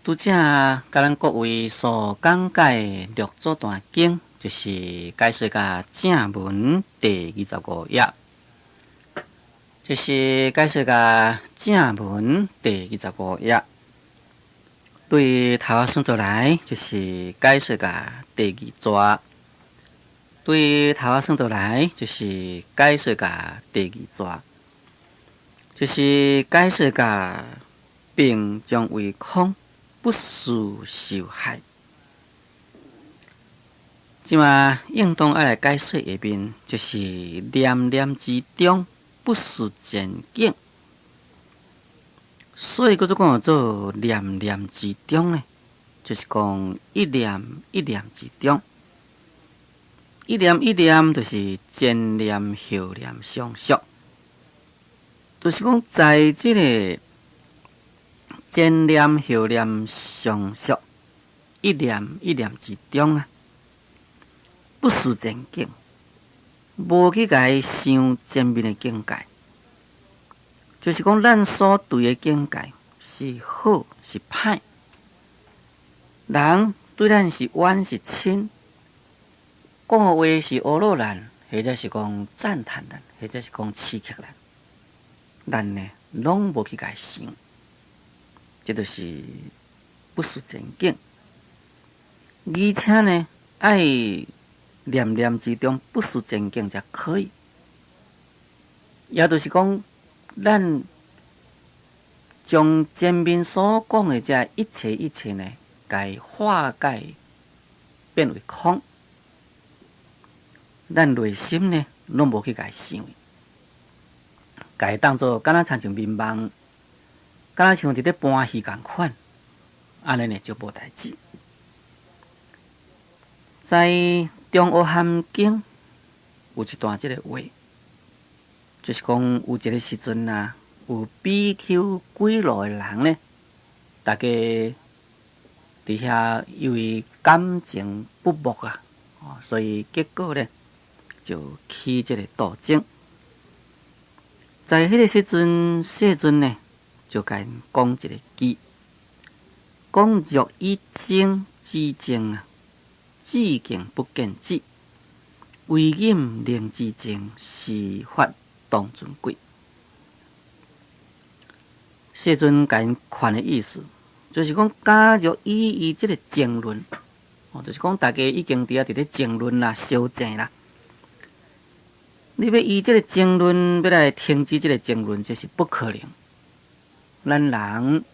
拄才共咱各位所講解的六祖壇經，就是解說甲正文第二十五頁，就是解說甲正文第二十五頁。對頭仔算倒來，就是解說甲第二逝。對頭仔算倒來，就是解說甲第二逝，就是解說甲病將為空，不思受害。這馬應當愛來解說下面，就是念念之中不思前境。所以閣做講做念念之中呢，就是講一念一念之中，一念一念就是前念後念相續，就是講在這个前念後念相續，一念一念之中啊，不思前境，無去共伊想前面的境界，就是講咱所對的境界是好是歹，人對咱是冤是親，講的話是呵咾咱，或者是講讚嘆咱，或者是講刺激咱，咱呢攏無去共伊想。這就是不思前境，而且呢，愛念念之中不思前境才可以。也就是講，咱將前面所講的這一切一切呢，共伊化解變為空，咱內心呢，攏無去共伊想，共伊當做敢若親像眠夢。敢若像佇咧搬戲仝款，按呢呢就無代誌。在《中阿含經》有一段這个話，就是講有一个時陣啊，有比丘幾路的人呢，大家佇遐因為感情不睦啊，所以結果呢就起這个鬥爭。在彼个時陣，世尊呢，就共𪜶講一个偈，講若以爭止爭啊，止境不見止，唯忍能止爭，是法當尊貴。世尊共𪜶勸的意思，就是講，假若以伊這个爭論，哦，就是講大家已經佇遐佇咧爭論啦、相爭啦，你欲依這个爭論欲來停止這个爭論，這是不可能。咱人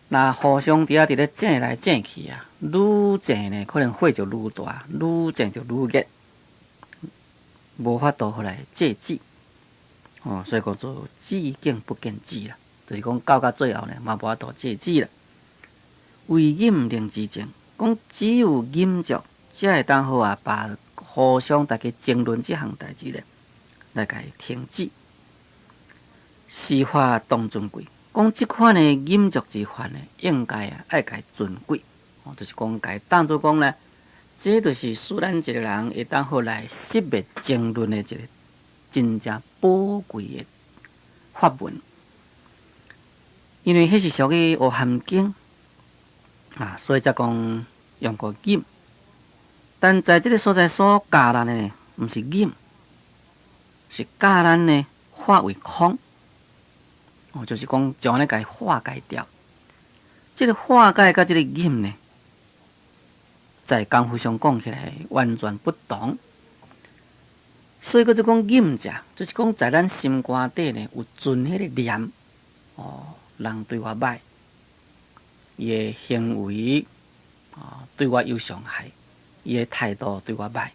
若互相佇遐佇咧爭來爭去啊，愈爭呢，可能火就愈大，愈爭就愈熱，無法度予來制止。哦，所以講做止境不見止啦，就是講到甲最後呢，嘛無法度制止啦。唯忍能止爭，講只有忍著，才會當好啊，把互相大家爭論這項代誌咧，來共伊停止。是法當尊貴，講這款的忍辱之法呢，應該啊愛共伊尊貴，哦，就是講共伊當做講呢，這就是使咱一個人會當好來熄滅爭論的一個真正寶貴的法門。因為彼是屬於阿含經啊，所以才講用過忍。但在這个所在所教咱的呢，毋是忍，是教咱呢化為空。哦，就是講將按呢共伊化解掉。這个化解佮這个忍呢，在功夫上講起來完全不同。所以閣做講忍者，就是講在咱心肝底呢有存彼个念，哦，人對我歹，伊的行為哦對我有傷害，伊的態度對我歹，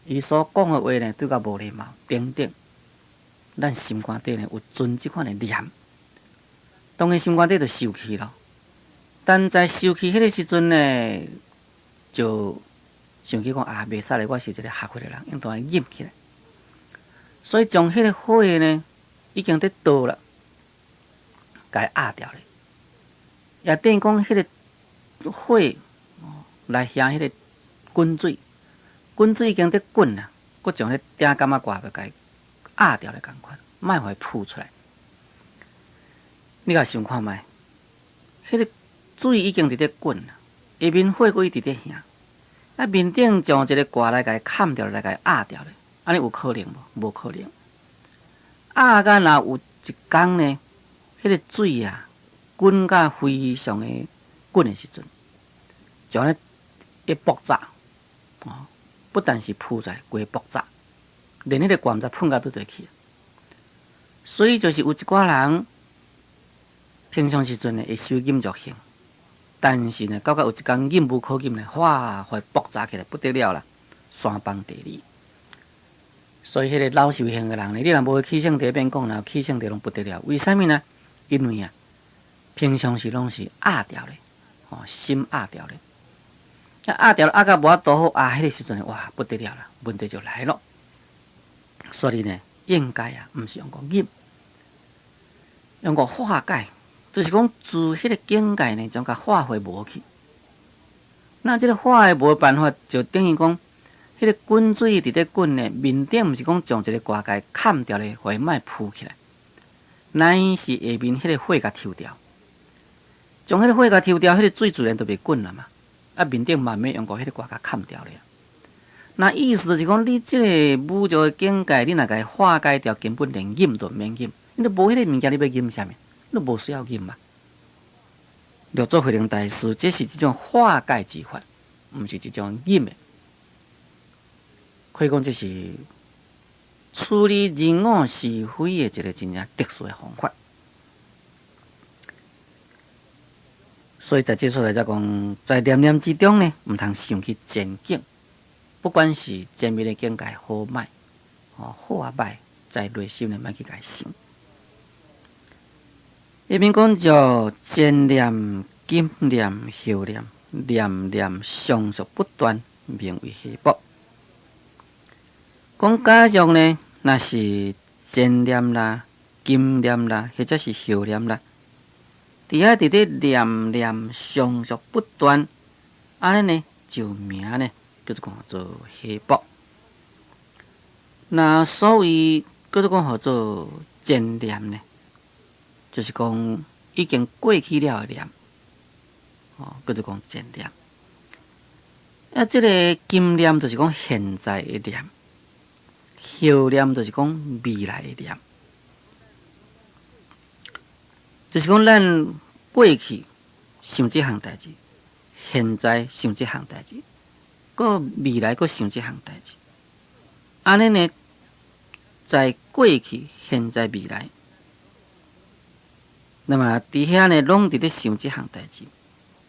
伊所講的話呢對我無禮貌等等，咱心肝底呢有存這款的念。當然心肝底就受氣咯，但在受氣彼个時陣呢，就想起講啊，袂使咧，我是一個學佛的人，應當愛忍起來。所以將彼个火呢，已經佇燒啦，共伊壓掉咧。也等於講彼个火來燃彼个滾水，滾水已經佇滾啦，閣將彼鼎蓋仔蓋欲共伊壓掉咧仝款，莫予伊噴出來。你共想看覓，彼个水已經佇咧滾啦，下面火閣一直咧燃，啊面頂將一个蓋來共伊崁著來共伊壓掉咧，按呢有可能無？無可能。壓甲若有一工呢，彼个水啊滾甲非常的滾的時陣，就按呢會爆炸，哦，不但是浮出來，規个爆炸，連彼个蓋毋知噴到佗佗去。所以就是有一寡人平常時陣呢會修忍辱行，但是呢，到到有一工忍無可忍呢，嘩，會爆炸起來不得了啦，山崩地裂。所以彼个老修行的人呢，你若無起性地免講，若起性地攏不得了。為啥物呢？因為啊，平常時攏是壓牢咧，哦，心壓牢咧，啊壓牢壓甲無法度好，啊，彼个時陣哇不得了啦，問題就來了。所以呢，應該啊，毋是用個忍，用個化解，就是講自彼個境界呢，將共化回無去。那這个化的無辦法，就等於講，彼个滾水佇咧滾呢，面頂毋是講將一个蓋共崁牢咧，予伊莫浮起來，乃是下面彼个火共抽掉，將彼个火共抽掉，彼个水自然就袂滾了嘛。啊，面頂慢慢用個彼个蓋共崁牢咧。那意思就是講，你這个侮辱的境界，你若共伊化解掉，根本連忍都毋免忍，你都無彼个物件，你欲忍啥物？你無需要忍嘛。六祖慧能大師，這是一種化解之法，毋是一種忍的。可以講這是處理人我是非的一個真正特殊的方法。所以在這所在才講，在念念之中呢，毋通想去前境，不管是前面的境界好歹，哦好啊歹，在內心呢，莫去共伊想。下面講叫前念、今念、後念，念念相續不斷，名為繫縛。講假若呢，若是前念啦、今念啦，或者是後念啦，佇遐佇咧念念相續不斷，按呢呢就名呢叫做講做繫縛。那所謂叫做講號做前念呢，就是講已經過去了的念，哦，叫做講前念。啊，這个今念就是講現在的念，後念就是講未來的念。就是講咱過去想這項代誌，現在想這項代誌，閣未來閣想這項代誌。按呢呢，在過去、現在、未來，那麼佇遐呢，攏佇咧想這項代誌，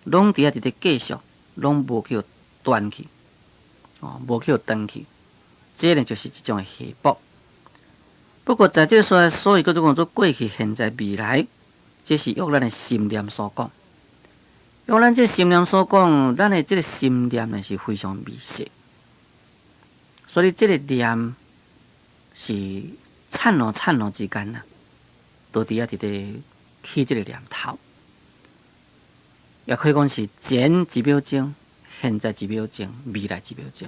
攏佇遐佇咧繼續，攏無去予斷去，哦，無去予斷去，這呢就是一種的繫縛。不過在這个所在，所以叫做講做過去、現在、未來，這是用咱的心念所講。用咱這个心念所講，咱的這个心念呢是非常微細，所以這个念是剎那剎那之間啊，都佇遐佇咧起這个念頭，也可以講是前一秒鐘、現在一秒鐘、未來一秒鐘。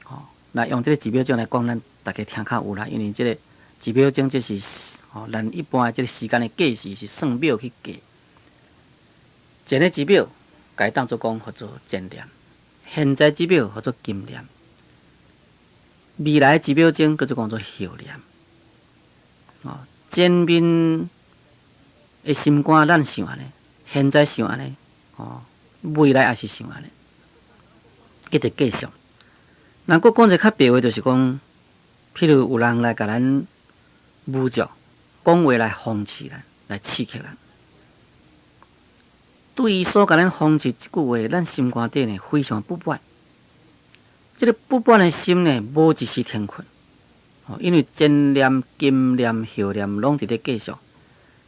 哦，那用這个一秒鐘來講，咱大家聽較有啦，因為這个一秒鐘這是吼，咱一般的這个時間的計時是算秒去計。前的一秒，共伊當做講號做前念；現在一秒號做今念；未來一秒鐘叫做講做後念。哦，前面的心肝咱想按呢，現在想按呢，哦，未來也是想按呢，一直繼續。若閣講一個較白話，就是講，譬如有人來共咱侮辱，講話來諷刺咱，來刺激咱。對伊所共咱諷刺這句話，咱心肝底呢非常不滿。這个不滿的心呢，無一時停睏。哦，因為前念、今念、後念攏佇咧繼續，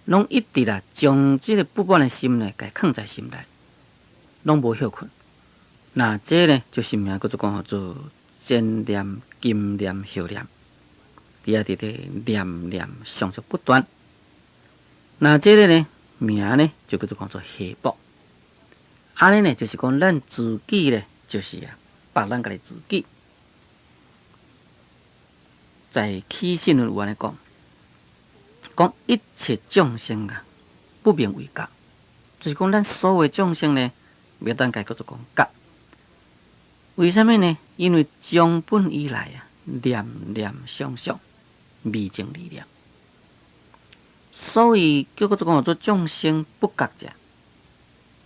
攏一直啦，將這个不滿的心呢，共囥在心內，攏無歇睏。那這呢，就是名叫做講號做前念、今念、後念，佇遐佇咧念念相續不斷。那這个呢，名呢，就叫做講做繫縛。按呢呢，就是講咱自己呢，就是啊，縛咱家己自己。在起信論有按呢講，講一切眾生啊，不明為覺，就是講咱所有眾生呢，袂當共叫做講覺。為啥物呢？因為從本以來啊，念念相續，未靜離念，所以叫做講做眾生不覺者，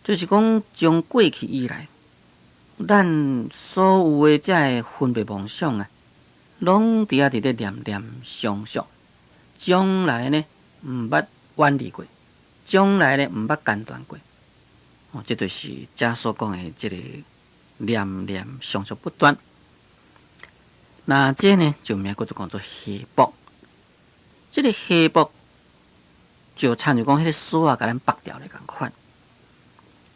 就是講從過去以來，咱所有的這个分別妄想啊，攏佇遐佇咧念念相續，將來呢，毋捌遠離過，將來呢，毋捌間斷過。哦，這就是遮所講的這個念念相續不斷。那這呢，就名叫做講做繫縛。這個繫縛就親像講彼個索仔共咱縛牢咧仝款。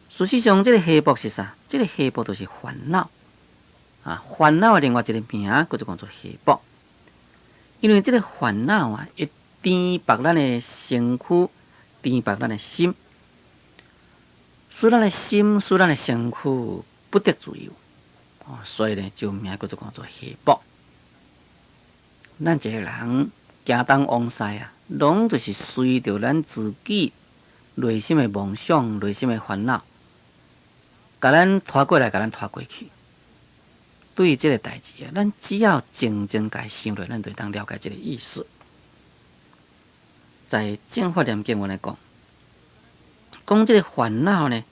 事實上，這個繫縛是啥？這個繫縛就是煩惱啊！煩惱的另外一個名叫做講做繫縛。因為這個煩惱啊，會纏縛咱的身軀，纏縛咱的心，使咱的心，使咱的身軀不得自由。哦，所以呢，就名叫做講做繫縛。咱一個人行東往西啊，攏就是隨著咱自己內心的妄想、內心的煩惱，共咱拖過來，共咱拖過去。對這個代誌啊，咱只要靜靜共想落，咱就會當了解這個意思。在正法念經文來講，講這個煩惱呢，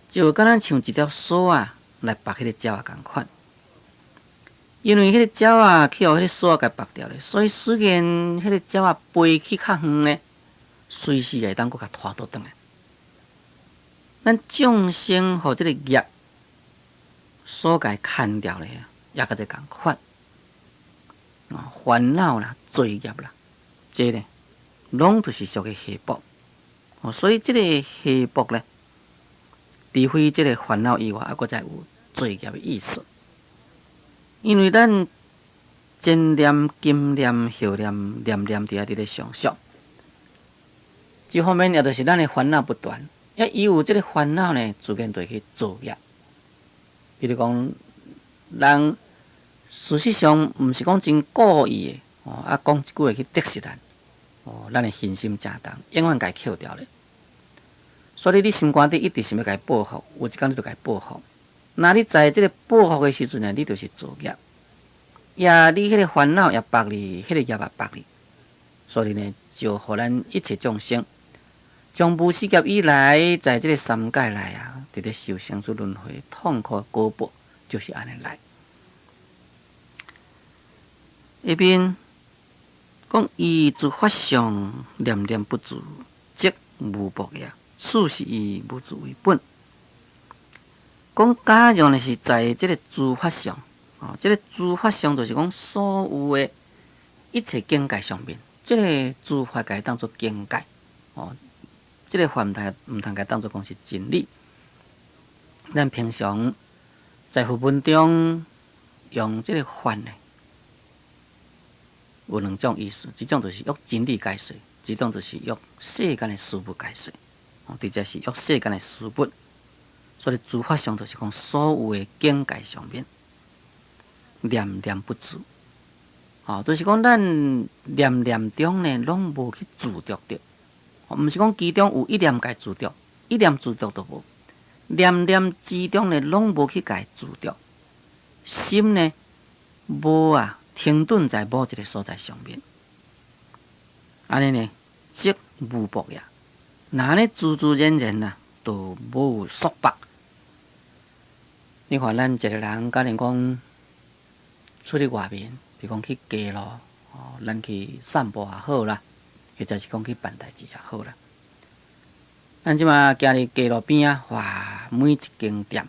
就敢若像一條索仔來縛彼個鳥仔仝款。因為彼個鳥仔去予彼個索仔共縛牢咧，所以雖然彼個鳥仔飛去較遠呢，隨時也會當閣共拖倒轉來。咱眾生予這個業所共牽牢咧，也佮這仝款。啊，煩惱啦、罪業啦，這呢，攏就是屬於繫縛。哦，所以這個繫縛咧，除非這個煩惱以外，猶閣再有罪業的意思。因為咱前念、今念、後念，念念佇遐佇咧相續，這方面也就是咱的煩惱不斷。伊有這個煩惱呢，自然就會去造業。比如講，人事實上毋是講真故意的，哦，啊，講一句話去得失咱，哦，咱的刑心誠重，永遠共伊扣牢咧。所以你心肝底一直想欲共伊報復，有一工你就共伊報復。若你在這個報復的時陣呢，你就是造業，也你彼個煩惱也縛你，彼個業也縛你，所以呢，就予咱一切眾生，從無始劫以來，在這個三界內啊，佇咧受生死輪迴痛苦果報，就是按呢來。下邊講依諸法相念念不住，則無縛也。此是以無住為本。講假如呢是在這個諸法相，哦，這個諸法相就是講所有的一切境界上面，這個諸法共伊當做境界，哦，這個法毋通共伊當做講是真理。咱平常在佛門中用這個法呢，有兩種意思，一種就是用真理解說，一種就是用世間的事物解說，哦，直接是用世間的事物。所以諸法相就是講所有的境界上面，念念不住，哦，就是講咱念念中呢，攏無去執著著，毋是講其中有一念共執著，一念執著都無，念念之中呢，攏無去共執著，心呢無啊停頓在某一個所在上面，按呢呢，則無縛也。若按呢自自然然啊，就無有束縛。你看，咱一個人，假如講出去外面，比如講去街路，哦，咱去散步也好啦，或者是講去辦代誌也好啦。咱這馬行佇街路邊仔，哇，每一間店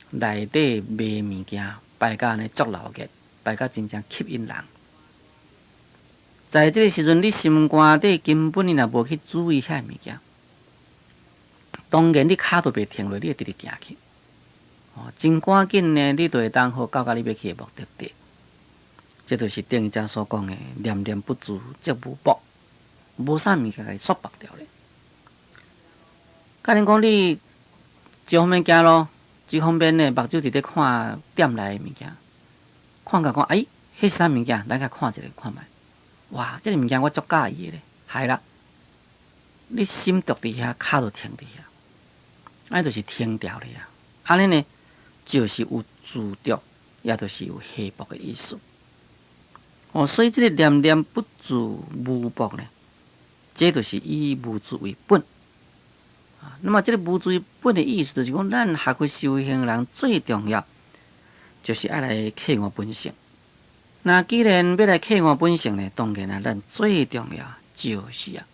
內底賣物件，擺甲按呢足熱鬧，擺甲真正吸引人。在這個時陣，你心肝底根本你若無去注意遐物件，當然你跤都袂停落，你會直直行去。哦，真趕緊呢，你就會當好到佮你欲去的目的地。這就是頂一節所講的念念不住則無縛，無啥物件共伊束縛牢咧。假如講你一方面行路，一方面呢，目睭佇咧看店內的物件，看甲講，哎，彼是啥物件？來共看一下看覓。哇，這个物件我足佮意的咧，害啦！你心著佇遐，跤就停佇遐。按呢就是停掉咧啊！按呢呢，就是有自著，也就是有下縛的意思。哦，所以這个念念不住無縛呢，這就是以無住為本。啊，那麼這个無住為本的意思，就是講咱學佛修行人最重要，就是愛來契悟本性。那既然欲來契悟本性呢，當然啊，咱最重要就是啊，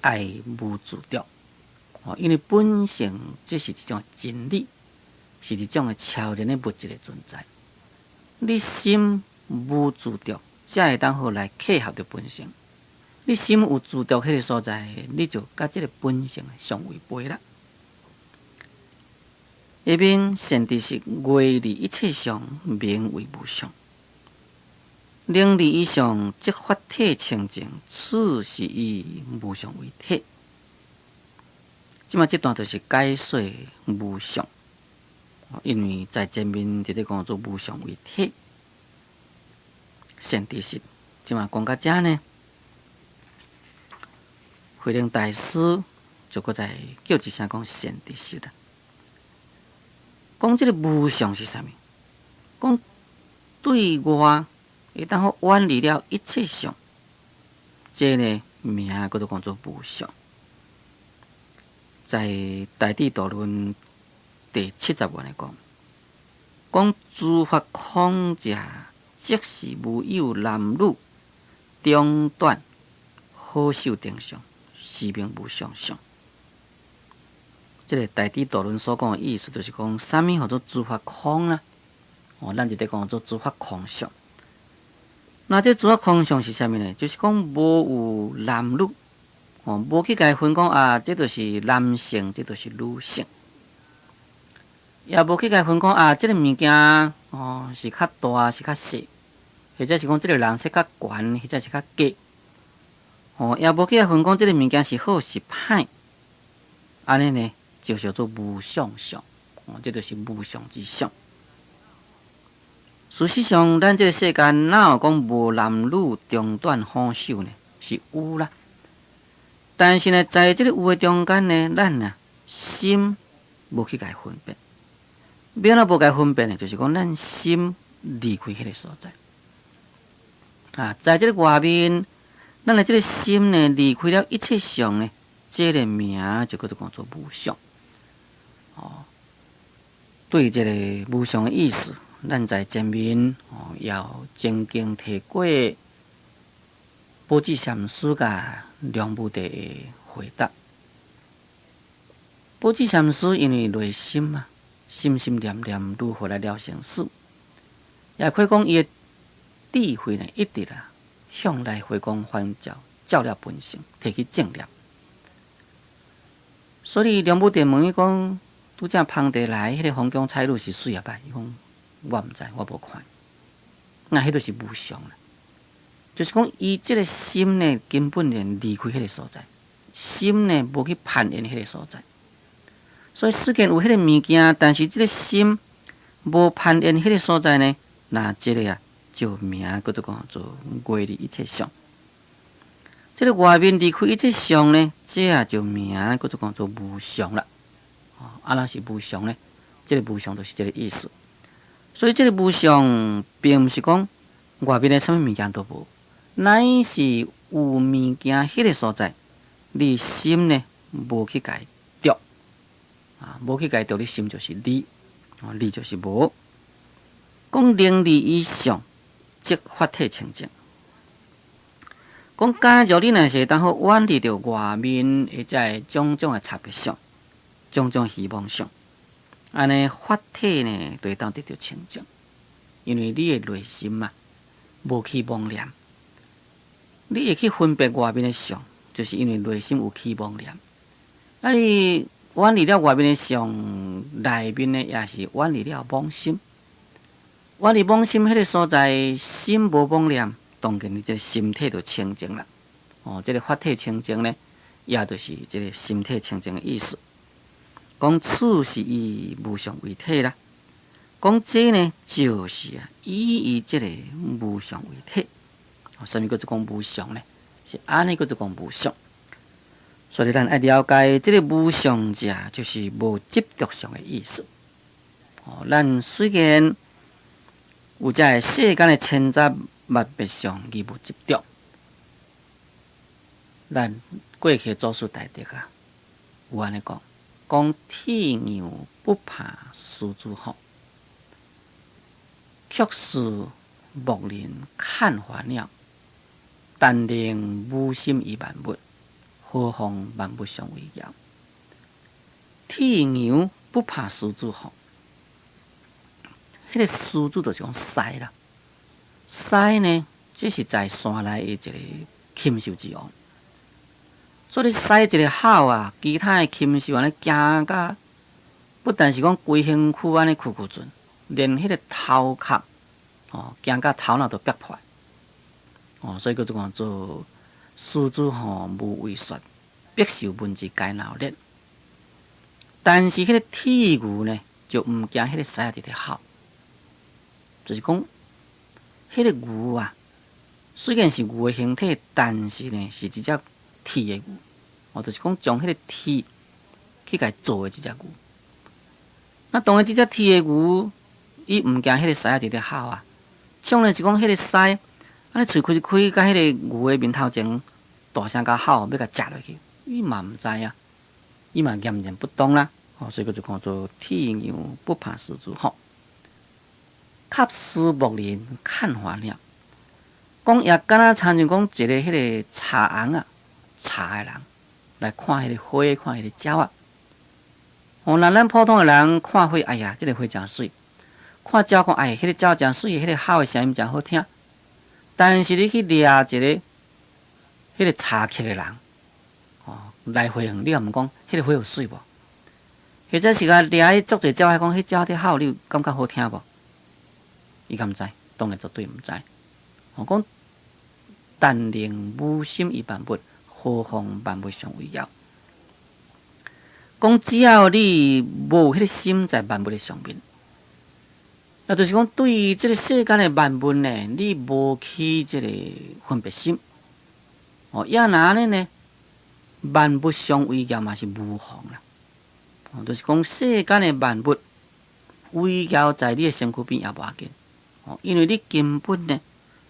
愛無執著。哦，因為本性這是一種真理，是一種的超然的物質的存在。你心無執著，才會當好來契合著本性。你心有執著彼个所在，你就佮這个本性相違背啦。下面善知識外離一切相，名為無相。能離於相，則法體清淨，此是以無相為體。這馬這段就是解說無相，因為在前面佇咧講做無相為體。善知識，這馬講到遮呢，慧能大師就閣再叫一聲講善知識啦。講這个無相是啥物？講對外會當好遠離了一切相，這个名叫做講做無相。在《大智度論》第70願來講，講諸法空者，即是無有男女長短好壽等相，是名無相相。這个《大智度論》所講的意思，就是講啥物號做諸法空啊？哦，咱就佇講做諸法空相。那這諸法空相是啥物呢？就是講無有男女，哦，無去共伊分講啊，這就是男性，這就是女性，也無去共伊分講啊，這个物件哦是較大，是較細，或者是講這个人說較懸，或者是較低，哦，也無去共伊分講這个物件是好是歹，按呢呢就叫做無相相，哦，這就是無相之相。事實上，咱這个世間哪有講無男女長短好瘦呢？是有啦。但是呢，在這个有的中間呢，咱啊心無去共伊分別。欲按怎無共伊分別呢？就是講咱心離開彼个所在。啊，在這个外面，咱的這个心呢，離開了一切相呢，這个名就叫做講做無相。哦，對這个無相的意思，咱在前面哦，也有曾經提過寶智禪師佮梁武帝的回答。寶智禪師因為內心啊，心心念念如何來了生死，也可以講伊的智慧呢，一直啊向來回光返照，照了本性，提起正念。所以梁武帝問伊講：拄才芳地來彼个風宮彩女是媠抑歹？伊講我毋知，我無看。那彼就是無相啦，就是講伊這个心呢，根本連離開彼个所在，心呢無去攀緣彼个所在。所以世間有彼个物件，但是這个心無攀緣彼个所在呢，那這个啊就名叫做講做外離一切相。這个外面離開一切相呢，這啊就名叫做講做無相啦。啊，若是無相呢？這个無相就是這个意思。所以這个無相，並毋是講外面的啥物物件都無，乃是有物件彼个所在，你心呢無去共伊著，啊，無去共伊著，你心就是離，哦，離就是無。講能離於相，則法體清淨。講假如你若是會當好遠離著外面的這个種種的差別相，種種虛妄相，按呢法體呢就會當得著清淨，因為你的內心嘛無起妄念，你會去分別外面的相，就是因為內心有起妄念。啊，你遠離了外面的相，內面呢也是遠離了妄心。遠離妄心彼个所在，心無妄念，當然你這个心體就清淨啦。哦，這个法體清淨呢，也就是這个心體清淨的意思。講此是以無相為體啦。講這呢，就是啊，以這个無相為體。啥物叫做講無相呢？是按呢叫做講無相。所以咱愛了解這个無相者，就是無執著相的意思。哦，咱雖然有這个世間的千雜萬別相，而無執著。咱過去祖師大德啊，有按呢講，講鐵牛不怕獅子吼，卻似牧人看花鳥，但能無心於萬物，何妨萬物相為業？鐵牛不怕獅子吼，彼個獅子就是講獅啦，獅呢，這是在山內的一个禽獸之王。所以獅一个吼啊，其他的禽獸按呢驚甲，不但是講規身軀按呢屈屈盡，連彼個頭殼哦，驚甲頭腦都煏破。哦，所以叫做講做獅子吼無畏說，百獸聞之皆鬧熱。但是彼个鐵牛呢，就毋驚彼个獅仔佇咧吼，就是講彼个牛啊，雖然是牛的形體，但是呢，是一隻鐵的牛，哦，就是講將彼个鐵去共做的這隻牛。那當然，這隻鐵的牛，伊毋驚彼个獅仔佇咧吼啊。像呢是講彼个獅，按呢喙開一開，共彼个牛的面頭前大聲共吼，欲共食落去，伊嘛毋知啊，伊嘛嚴然不動啦。哦，所以叫做講做鐵牛不怕獅子吼。卻似牧人看花鳥，講也敢若親像講一个彼個柴尪仔，柴的人來看彼个花，看彼个鳥仔。哦，若咱普通的人看花，哎呀，這个花誠媠；看鳥講，哎，彼个鳥誠媠，彼个吼的聲音誠好聽。但是你去掠一个彼个柴客的人，哦，來花園，你也毋講彼个花有媠無？或者是共掠彼足濟鳥仔，講彼鳥佇吼，你有感覺好聽無？伊敢知？當然絕對毋知。哦，講但能無心於萬物，何妨萬物相為業？講只要你無彼个心在萬物的上面，那就是講對這个世間的萬物呢，你無起這个分別心。哦，也若按呢呢，萬物相為業嘛是無妨啦。哦，就是講世間的萬物圍繞在你的身軀邊也無要緊。哦，因為你根本呢，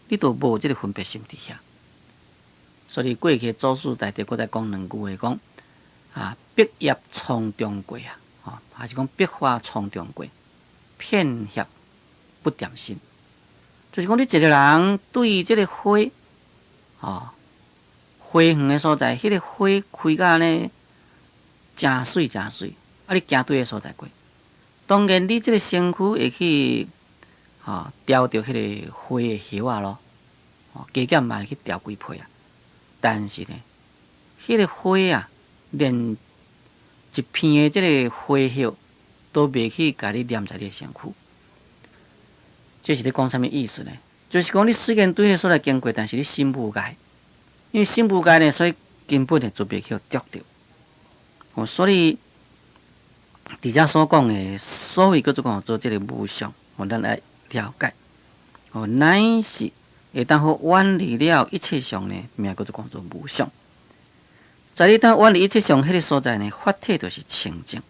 你都無這个分別心佇遐。所以過去祖師大德閣再講兩句話，講啊，白葉叢中過啊，哦，還是講白花叢中過，片葉不沾身。就是講你一個人對這个花，哦，花園的所在，彼個花開甲按呢，誠媠誠媠，啊，你行對彼个所在過，當然你這个身軀會去，吼，叼著彼个花的葉仔咯，哦，加減嘛會去叼幾皮啊。但是呢，彼个花啊，連一片的這个花葉都袂去共你黏在你的身軀。這是咧講啥物意思呢？就是講你雖然對彼个所在經過，但是你心無礙，因為心無礙呢，所以根本呢就袂去著著。哦，所以佇遮所講的所謂叫做講做這个無相，哦，咱愛了解。哦，乃是會當好遠離了一切相呢，名叫做講做無相。在你當遠離一切相彼个所在呢，法體就是清淨。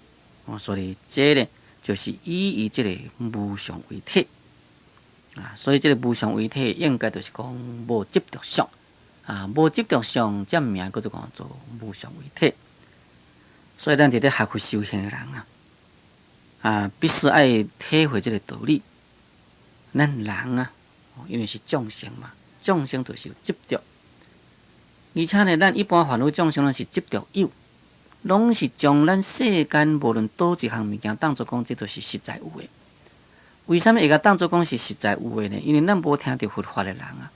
哦，所以這呢，就是以伊這个無相為體。啊，所以這个無相為體，應該就是講無執著相。啊，無執著相，這名叫做講做無相為體。所以咱佇咧學佛修行的人啊，啊，必須愛體會這个道理。咱人啊，因為是眾生嘛，眾生就是有執著，而且呢，咱一般凡夫眾生攏是執著有，攏是將咱世間無論佗一項物件當做講這就是實在有的。為啥物會共當做講是實在有的呢？因為咱無聽著佛法的人啊，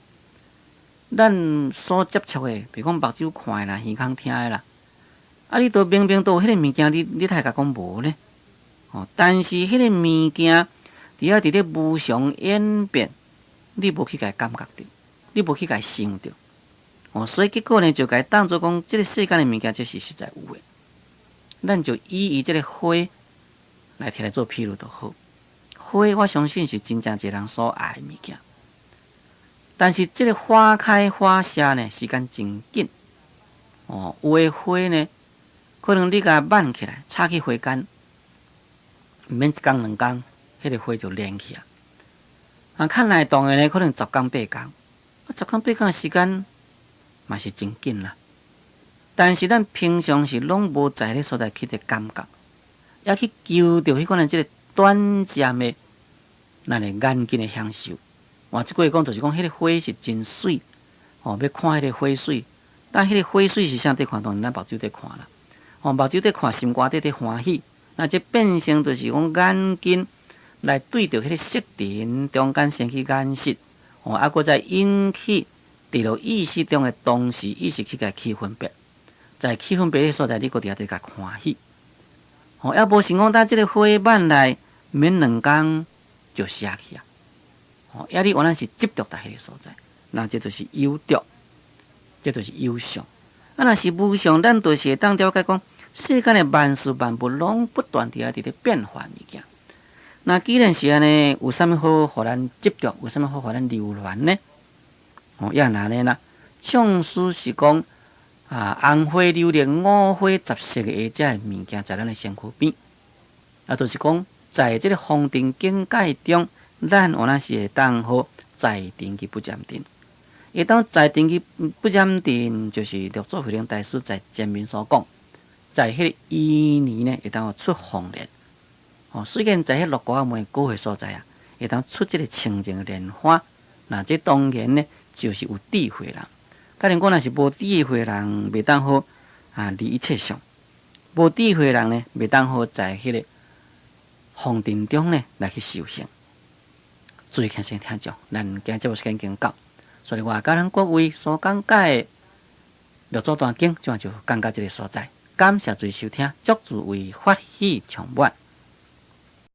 咱所接觸的，比如講目睭看的啦，耳孔聽的啦，啊，你都明明都有彼個物件，你哪會共講無呢？哦，但是彼個物件，佇遐佇咧無常演變，你無去共感覺著，你無去共想著，哦，所以結果呢，就共當做講，這個世間的物件，這是實在有的。咱就以伊這個花來提來做譬喻就好。花，我相信是真正濟人所愛的物件。但是這個花開花謝呢，時間真緊。哦，有的花呢，可能你共挽起來，插去花間，毋免一工兩工，彼個花就連去啊。啊，較耐動的呢，可能十工八工，啊，十工八工的時間嘛是真緊啦。但是咱平常時攏無在彼所在去佇感覺，抑去求著彼款的這個短暫的咱的眼見的享受。換一句話講，就是講彼個花是真媠，哦，欲看彼個花媠，但彼個花媠是啥佇看？當然咱目睭佇看啦。哦，目睭佇看，心肝底佇歡喜，那這變成就是講眼見來對著彼個色塵中間生起眼識，哦，啊，閣再引起佇落意識中的同時意識去共區分別，在區分別的所在，你閣佇遐佇共歡喜。哦，抑無想講，當這個花挽來免兩工就謝去啊！哦，抑你原來是執著佇彼個所在，那這就是有著，這就是有相。啊，若是無相，咱就是會當了解講，世間的萬事萬物攏不斷佇遐佇咧變化物件。那既然是按呢，有啥物好予咱執著？有啥物好予咱留戀呢？哦，抑若按呢啦，縱使是講啊，紅花榴蓮五花十色的這个物件，在咱的身軀邊，啊，就是講，在這个風塵境界中，咱原來是會當好在定去不染塵。會當在定去不染塵，就是六祖慧能大師在前面所講，在彼个伊年呢，會當出鳳蓮。哦，雖然在彼六股仔梅果的所在啊，會當出這个清淨蓮花，那這當然呢，就是有智慧人。假如講若是無智慧人，袂當好啊離一切相；無智慧人呢，袂當好在彼个風塵中呢來去修行。注意聽先聽眾，咱今節目時間已經到，所以我共咱各位所講解的六祖壇經，這擺就講到這个所在。感謝諸位收聽，祝諸位法喜充滿。